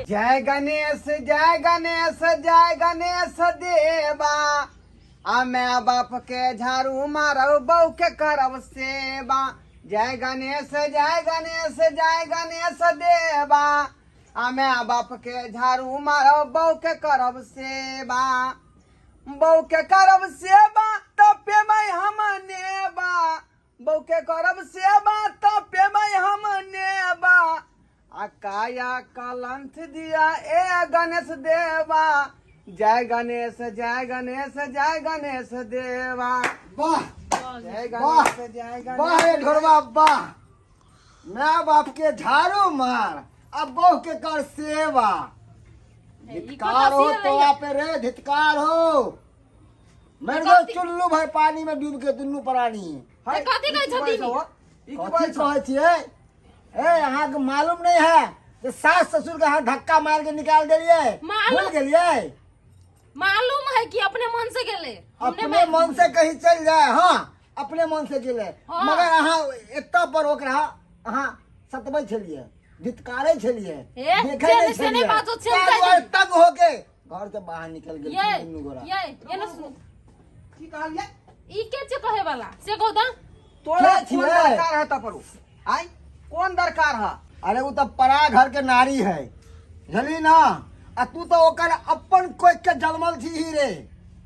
जय गणेश जय गणेश जय गणेश देवा, आ my बाप के झाड़ू मारब, बहू के करब सेवा। जय गणेश जय गणेश जय गणेश देवा, आ my बाप के झाड़ू मारब, बहू के करब सेवा। बहू के करब सेवा तऽ पेबै हम नेबा, बहू के करब सेवा तऽ पेबै हम नेबा। आ काया कलंथ दिया ए गणेश देवा, जय गणेश जय गणेश जय गणेश देवा। वाह जय वाह, गणेश जय गणेश। वाह रे ढोरबा वाह। माय बाप के झाड़ू मार अब बहू के कर सेवा। ई धिक्कार हो कतऽ से तोरा पे रे, धिक्कार हो। मर गो चुल्लू भाई पानी में डूब के दुनू प्राणी। है, कथी कहै ई की छथिन? बजै छौ? ई की कथी बजै छौ? कहै छियै? ए अहाँके मालूम नहीं है जे सास ससुर के अहाँ धक्का मार के निकाल देलियै? मालूम- भूल गेलियै? मालूम है कि अपने मन से गेले, हमने अपने मन से कहीं चल जाए। हाँ, अपने मन से गेलै। हाँ। मगर अहाँ एतऽ पर ओकरा अहाँ सतबै छलियै, धितकारै छलियै, ए, देखै जे नहि नहि से नहि छलियै। बाजो छै, ताहि हम दुआरे कहि तंग होके घर से बाहर निकल गेल ये दुनू गोरा। ये ने सुन। की कहलियै? ई के छै कहे वाला से कहू तऽ। तोरा के कोन छियै? दरकार है तब पर? आइ कोन दरकार है? अरे ओ तऽ परा घर के नारी है, बुझली ना? आ तू तो ओकर अपन कोई के जन्मल छी ही रे।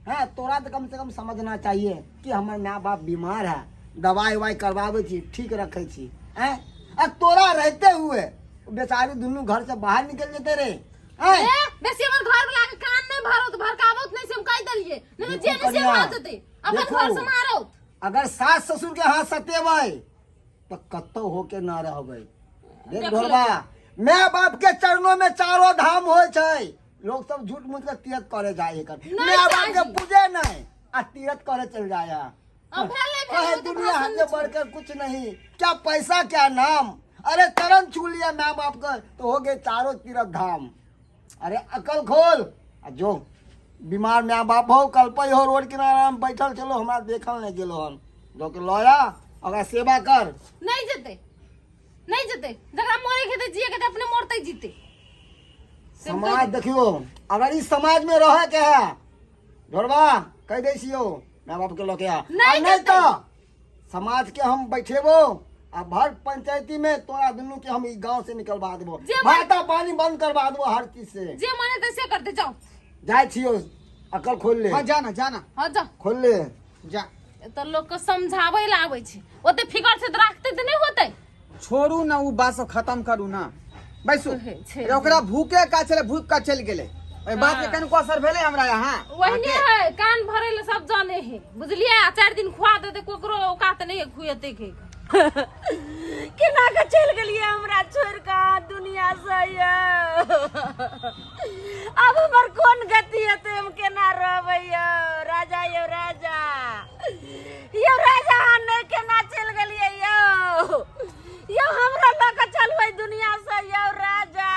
हैं, तोरा तो कम से कम समझना चाहिए कि हमर माय बाप बीमार है, दवाई उवाई करवाबै छी, ठीक रखै छी। हैं, आ तोरा रहते हुए बेचारी दुनू घर से बाहर निकल जेते रे। हैं? ए, बेसी हमर घर वाला के कान नहीं भरत, भड़काबत नहीं से हम कहि देलियै, नहीं तऽ जे देखू नहीं से कनिया, भऽ जेतै अपन देखू। घर से मारत। अगर सास ससुर के हाथ सतेबै तो कतौ होके ना रहबै। देख देख ढोलबा, माय बाप के चरणों में चारो धाम होइ छै। लोग सब झूठ मूठ के तीर्थ करे जाए है, नहीं माय बाप के चाही। पूजे नहीं आ तीर्थ करे चल जाए है। अब भेलै, भेलै, अहे ओ तऽ दुनिया भाषण से बढ़कर कुछ नहीं, क्या पैसा क्या नाम। अरे चरण छू लिया माँ बाप का तो हो गए चारों तीर्थ धाम। अरे अकल खोल, आ जो बीमार माँ बाप हो कल हो रोड किनारा में बैठल चलो, हमरा देखल नहीं गेलो हन, जो के लया ओकरा सेवा कर। नहीं जेतै, नहीं जेतै, जकरा मरे के हेतै जिए के हेतै अपने मरतै जीतै। समाज देखियो, अगर इस समाज में रहे के है ढोरबा कह दै छियो माँ बाप के लके आ। नहीं आ नहीं जेतै। तो समाज के हम बैठेबो आ भर पंचायती में तोरा दुनू के हम ई गांव से निकलवा देबो, जे मन- भाता पानी बंद करवा देबो हर चीज से। जे मन हेतै से करतै, जाओ। जाय छियो, अकल खोल ले। हाँ, जाना जाना। हाँ जा। खोल ले। जा। तऽ लोक के समझाबै लए आबै छै, ओते फिकर से तऽ राखतै तऽ नहि होतै। छोड़ू ना, उ बात सब खत्म करू ना, बैसू। कहै छै। अरे ओकरा भूखे का छलै, भूख का चलि गेलै, ओहि बात के कनिको असर भेलै हमरा यहाँ? ओहने है, कान भरे ले सब जाने है, बुझलियै? आ 4 दिन खुआ देतै, ककरो औकात नहि है खुएतै के। केना के चलि गेलियै हमरा छोड़ि कऽ दुनिया से यौ? आब हमर कोन गति हेतै, हम केना रहबै यौ राजा? यौ राजा, यौ राजा, अहाँ नहि केना चलि गेलियै यौ? यौ हमरा लऽ कऽ चलबै दुनिया से यौ राजा?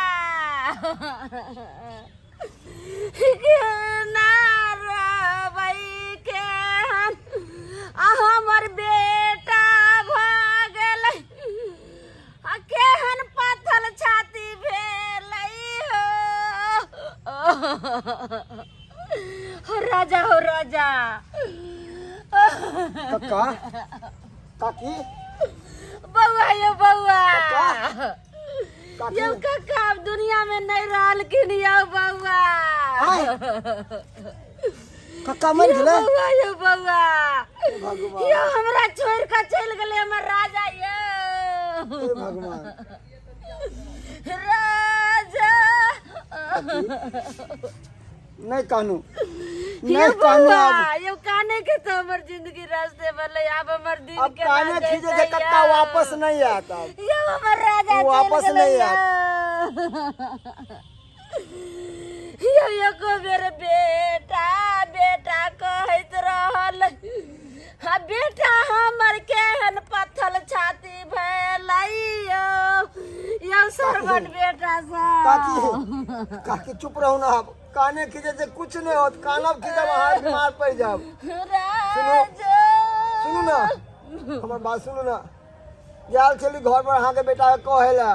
केना रहबै केहन आ हमर बेटा भऽ गेलै, आ केहन पाथल छाती भेलै हो। हो राजा, हो राजा। कक्का, काकी। बौआ, यौ बौआ। काकी। यौ कक्का आब दुनिया में नहीं रहलखिन यौ बौआ। आय। कक्का मरि यौ गेलै? बौआ, यौ बौआ। भगवान। यौ हमरा छोड़ कऽ चलि गेलै हमर राजा यौ। हे भगवान। राजा। नहि कानू, यौ नहि कानू। बौआ। आब यौ काने के तो हमर जिंदगी रास्ते भेलै, आब हमर दिन अब केना काने खींचे जेतै छै कक्का यौ? वापस नहीं आयत अब। यौ हमर राजा ओ चलि वापस गेलै नहि यौ। यौ एको बेर बेटा बेटा कहैत रहल, आ बेटा हमर केहन पत्थल छाती भेलै यौ। यौ सरबट बेटा सब। काकी, काकी, चुप रहू ना। आब काने खींचे से कुछ नहीं होत, कानब खींचब अहाँ बीमार पड़ जाब। राजा। सुनू ना, हमर बात सुनू ना। गेल छली घर पर अहाँके बेटा के कहे ला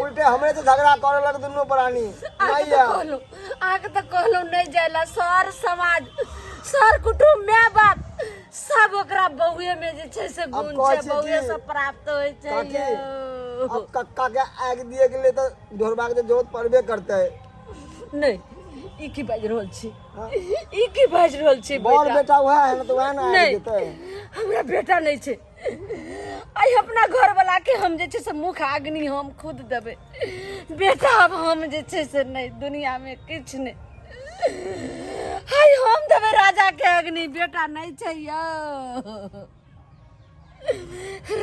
उल्टे हमरे से झगड़ा करे लग दुनू प्राणी। अहाँके नहीं तऽ है। कहलहुँ, अहाँके तऽ कहलहुँ नहि जाय लए। सर समाज, सर कुटुम्ब, माय बाप सब ओकरा बौए में जे छै से गुण कहै छै, छी बौए कि से प्राप्त होइ छै। काकी, यौ। अब कक्का के आगि दिए के लिए तो ढोरबा के जरूरत पड़बे करते। नहि, ई की बाजि रहल छी? हाँ? ई की बाजि रहल छी? बड़ बेटा बेटा वएह है ना, तो वएह ना आगि नहि, देतै। हमरा बेटा नहि छै। आइ अपना घर वाला के हम जे छै से मुख अग्नि हम खुद देबै। बेटा आब हम जे छै से नहि, दुनिया में किछु नहि। हाय, हम देबै राजा के अग्नि, बेटा नहि छै यौ।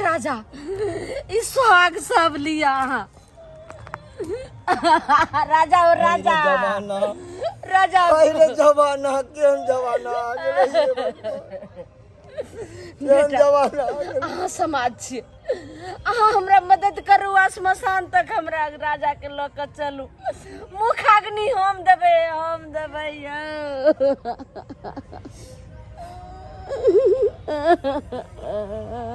राजा, ई सुहाग सब लिअ अहाँ। राजा ओ राजा, जमाना। राजा, पहिले जमाना केहन जमाना आ गेलै हे भगवान। केहन जमाना आ गेलै। अहाँ समाज छियै, अहाँ हमरा मदद करू आ श्मशान तक हमरा राजा के लऽ कऽ चलू। मुखाग्नि हम देबै, हम देबै यौ।